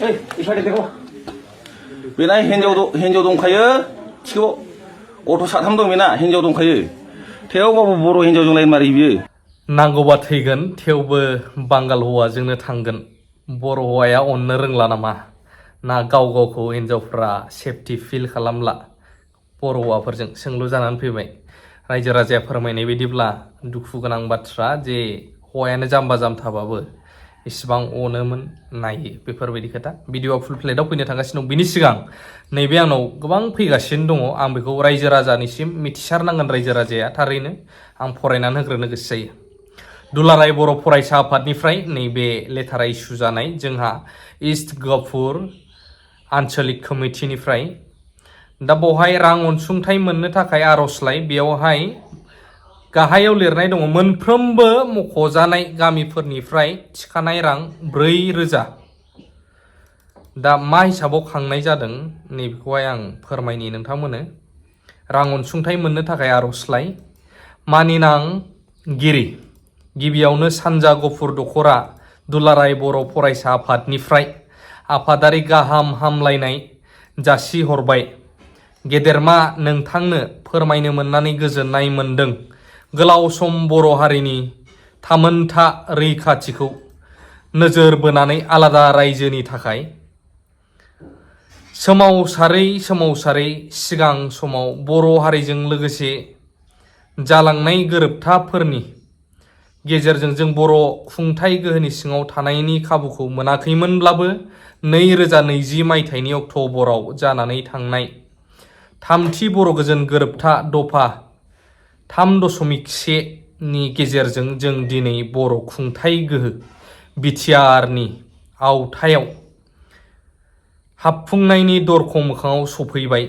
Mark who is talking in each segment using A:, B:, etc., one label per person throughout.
A: 이빨이 대고 बेना हिन्जाव दंखायो थिखौ गथ' साथाम दं बेना हिन्जाव दंखायो थेवबाबो बर' हिन्जावजोंलाय मारै बियो
B: नांगौबा थैगोन थेवबो बांगाल हौवाजोंनो थांगोन बर' हौवाया अननो रोंला नामा ना गाव गावखौ हिन्जावफ्रा सेफटि फिल खालामला बर' हौवाफोरजों सोंलु जानानै फैबाय रायजो राजाया फोरमायनाय बायदिब्ला दुखु गोनां बाथ्रा जे हौवायानो जाम्बा जाम्थाबाबो इसिबां अनोमोन नायो बेफोरबायदि खोथा भिडिअआ फुल प्लेटआव फैनो थांगासिनो दं बिनि सिगां नैबे आंनाव गोबां फैगासिनो दङ आं बेखौ रायजो राजानिसिम मिथिसारनांगोन रायजो राजाया थारैनो आं फरायनानै होग्रोनो गोसो जायो दुलाराय बर' फरायसा आफादनिफ्राय नैबे लेटारा इसु जानाय जोंहा इस्ट गहपुर आन्चलिक कमिटिनिफ्राय दा बेवहाय रां अनसुंथाइ मोननो थाखाय आर'जलाइ बेयावहाय गाहायाव लिरनाय दङ मोनफ्रोमबो मख'जानाय गामिफोरनिफ्राय थिखानाय रां 4,000 दा मा हिसाबाव खांनाय जादों नैबेखौहाय आं फोरमायनि नोंथांमोननो रां अनसुंथाइ मोननो थाखाय आर'जलाइ मानिनांगिरि गिबियावनो सानजा गफुर दख'रा दुलाराय बर' फरायसा आफादनिफ्राय आफादारि गाहाम हामलायनाय जासिहरबाय गेदेरमा नोंथांनो फोरमायनो मोननानै गोजोननाय मोनदों गोलाव सम बर' हारिनि थामोनथा रैखाथिखौ नोजोर बोनानै आलादा रायजोनि थाखाय सोमावसारै सिगां समाव बर' हारिजों लोगोसे जालांनाय गोरोबथाफोरनि गेजेरजों जों बर' खुंथाइ गोहोनि सिङाव थानायनि खाबुखौ मोनाखैमोनब्लाबो 2020 मायथाइनि अक्ट'बराव जानानै थांनाय थामथि बर' गोजोन गोरोबथा दफा 3.1 नि गेजेरजों जों दिनै बर' खुंथाइ गोहो बिटिआरनि आवथायाव हाबफुंनायनि दरखं मोखाङाव सफैबाय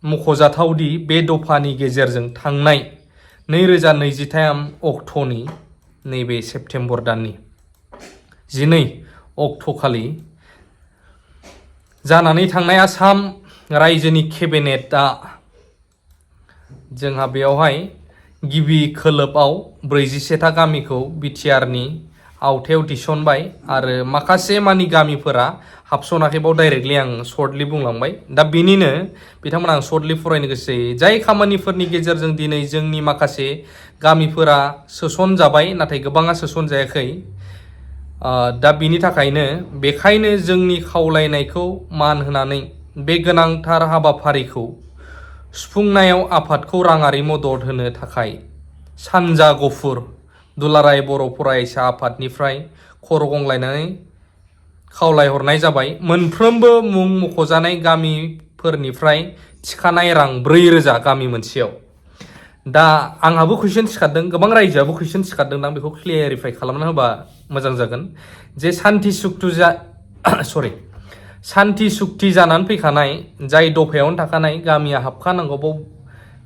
B: मख'जाथावदि बे दफानि गेजेरजों थांनाय 2023 अक्ट'नि नैबे सेप्तेम्बर दाननि 12 अक्ट'खालि जानानै थांनाय आसाम रायजोनि केबिनेटआ जोंहा बेयावहाय गिबि खोलोबआव 41था गामिखौ बिटिआरनि आवथायाव थिसनबाय आरो माखासे मानि गामिफोरा हाबसनाखै बाव डाइरेक्टलि आं सर्टलि बुंलांबाय दा बेनिनो बिथांमोना आं सर्टलि फरायनो गोसो जायो जाय खामानिफोरनि गेजेरजों दिनै जोंनि माखासे गामिफोरा सोसनजाबाय नाथाय गोबाङा सोसनजायाखै दा बिनि थाखायनो बेखायनो जोंनि खावलायनायखौ मान होनानै बे गोनांथार हाबाफारिखौ सुफुंनायाव आफादखौ राङारि मदद होनो थाखाय सानजा गफुर दुलाराय बर' फरायसा आफादनिफ्राय खर' गंलायनानै खावलायहरनाय जाबाय मोनफ्रोमबो मुं मख'जानाय गामिफोरनिफ्राय थिखानाय रां 4,000 गामि मोनसेयाव दा आंहाबो कुइसन सिखारदों गोबां रायजोआबो कुइसन सिखारदों दां बेखौ क्लियारिफाइ खालामना होबा मोजां जागोन जे सान्थि सुक्ति जानानै फैखानाय जाय दफायावनो थाखानाय गामिया हाबखानांगौ बाव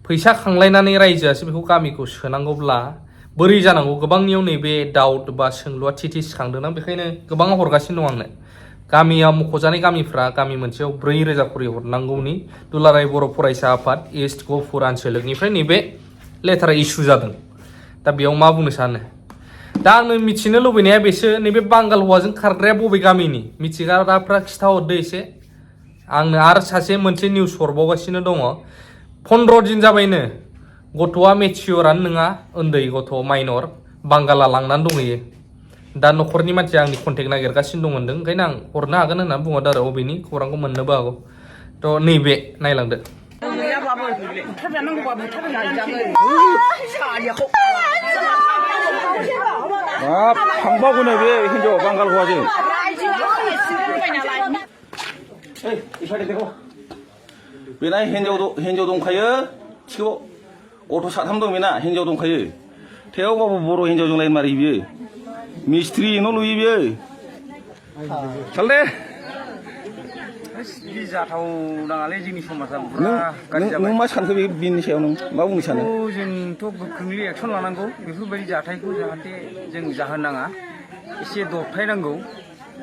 B: फैसा खांलायनानै रायजोआसो बेखौ गामिखौ सोनांगौब्ला बोरै जानांगौ गोबांनियाव नैबे डाउट बा सोंलुआ थि सिखांदों बेखायनो गोबां हरगासिनो दं आंनो गामिया मख'जानाय गामिफ्रा गामि मोनसेयाव 4,000 खरि हरनांगौनि दुलाराय बर' फरायसा आफाद इस्ट गहपुर आन्चलिकनिफ्राय नैबे लेटारा इसु जादों दा बेयाव मा बुंनो सानो दा आंनो मिथिनो लुबैनाया बेसो नैबे बांगाल हौवाजों खारग्राया बबे गामिनि मिथिग्राफ्रा खिथाहरदो एसे आंनो आरो सासे मोनसे निउस हरबावगासिनो दङ 15 दिन जाबायनो गथ'आ मेचियरानो नङा उन्दै गथ' माइनर बांगाला लांनानै दंहैयो दा न'खरनि मानसिया आंनि कन्टेक्ट नागिरगासिनो दं होनदों ओंखायनो आं हरनो हागोन होननानै बुंहरदों आरो अबेनि खौरांखौ मोननोबो हागौ थ' नैबे नायलांदो
A: थांबावगोनो बे हिन्जाव बांगाल हौवाजों इफादे देखो बेना हिन्जाव दंखायो थिखौ गथ' साथाम दं बेना हिन्जाव दंखायो थेवबाबो बर' हिन्जावजोंलाय मारै बियो मिस्ट्रि न' लुयो बियो चल दे
C: जाथाव नाङालै जोंनि समाजा बुरा गाज्रि जाबाय
A: नों मा सानखो बेनि सायाव नों मा बुंनो सानो
C: जोंथ' गोख्रोंलि एक्सन लानांगौ बेफोरबायदि जाथायखौ जाहाथे जों जाहोन नाङा एसे दबथायनांगौ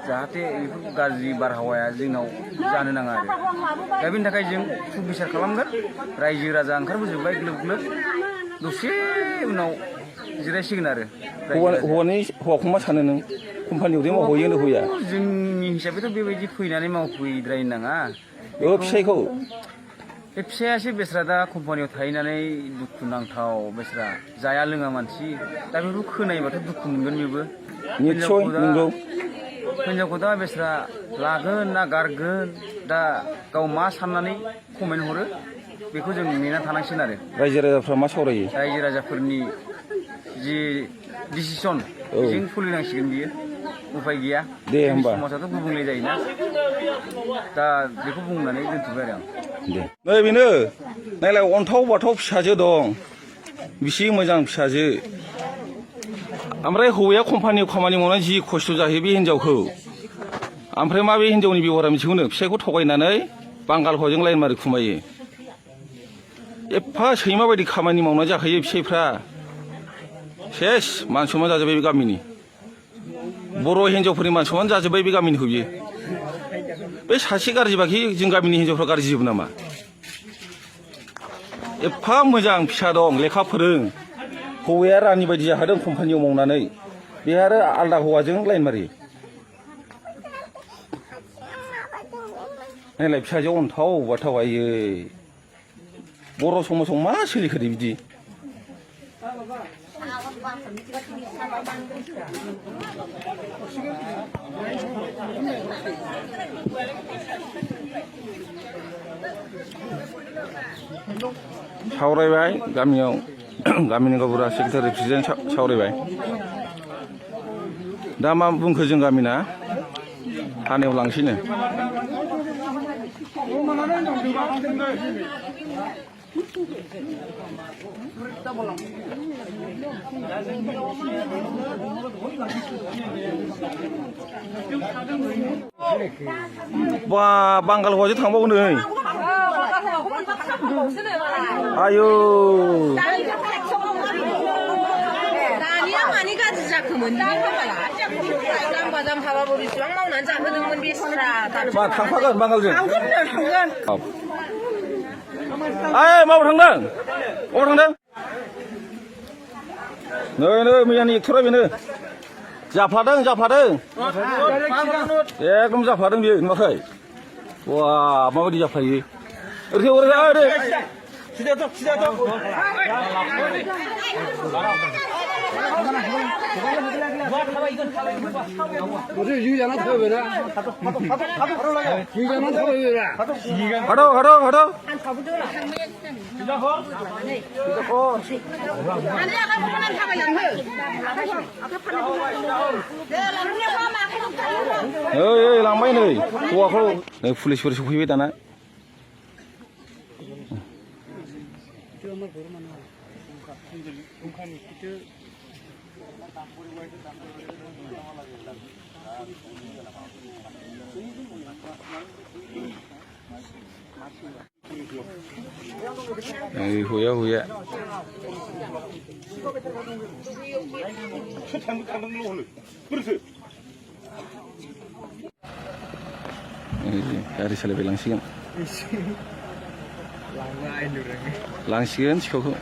C: जाहाथे बेफोर गाज्रि बारहावाया जोंनाव जानो नाङा आरो दा बेनि थाखाय जों सुबिचार खालामगोन रायजो राजा ओंखारबोजोबबाय ग्लोब ग्लोब दसे उनाव जिरायसिगोन आरो
A: हौवाखौ मा सानो नों कम्पानियाव दे मावहैयो ना होया
C: जोंनि हिसाबैथ' बेबायदि फैनानै मावफैद्रायनो नाङा
A: फिसाइखौ
C: बे फिसायासो बेस्रा दा कम्पानियाव थाहैनानै दुखु नांथाव बेस्रा जाया लोङा मानसि दा बेखौ खोनायोबाथ' दुखु मोनगोन बेबो
A: निस्सय नंगौ
C: हिनजावखौ दा बेस्रा लागोन ना गारगोन दा गाव मा साननानै कमेन्ट हरो बेखौ जों नेना थानांसिगोन आरो
A: रायजो राजाफ्रा मा सावरायो
C: रायजो राजाफोरनि जि डिसिसन बेजों सोलिनांसिगोन बियो उफाय गैया
A: दे होमबा
C: समाजाथ' गुबुंले जायोना दा बेखौ बुंनानै दोनथ'बाय आरो आं
A: दे नै बेनो नायलाय अन्थाव बाथाव फिसाजो दं बिसि मोजां फिसाजो ओमफ्राय हौवाया कम्पानियाव खामानि मावनानै जि खस्थ' जाहैयो बे हिनजावखौ ओमफ्राय मा बे हिनजावनि बेबहारा मिथिगौनो फिसाइखौ थगायनानै बांगाल हौवाजों लाइन मारि खुमायो एफा सैमा बायदि खामानि मावना जाखायो फिसाइफ्रा सेस मान सनमान जाजोब्बाय बे गामिनि बर' हिनजावफोरनि मान सनमान जाजोब्बाय बे गामिनिखौ बियो बे सासे गाज्रिबाखि जों गामिनि हिनजावफ्रा गाज्रि जोबो नामा एफा मोजां फिसा दं लेखा फोरों हौवाया रानि बायदि जाखादों कम्पानियाव मावनानै बे आरो आलदा हौवाजों लाइन मारि नायलाय फिसाजो अन्थाव बाथाव आयै बर' समाजाव मा सोलिखोदो बिदि सावरायबाय गामियाव गामिनि गावबुरा सेक्रेटारि प्रेसिडेन्ट सावरायबाय दा मा बुंखो जों गामिना थानायाव लांसैनो बा बांगाल हौवाजों थांबावो नै आयौ
D: दानिया मानि गाज्रि जाखोमोन जाम्बा जाम्बाबाबो बेसेबां मावनानै जाहोदोंमोन बेस्रा
A: मा थांफागोन बांगालजों
D: थांगोन
A: ओइ माबाव थांदों अबाव थांदों नै नै मैयानि एक्टरा बेनो जाफ्लादों एकदम जाफ्लादों बियो नुवाखै वा माबायदि जाफ्लायो ओरै ओइ लांबाय नै हौवाखौ नै पुलिसफोर सफैबाय दाना हौवाया गारि सालायबाय लांसिगोन सिखावखौ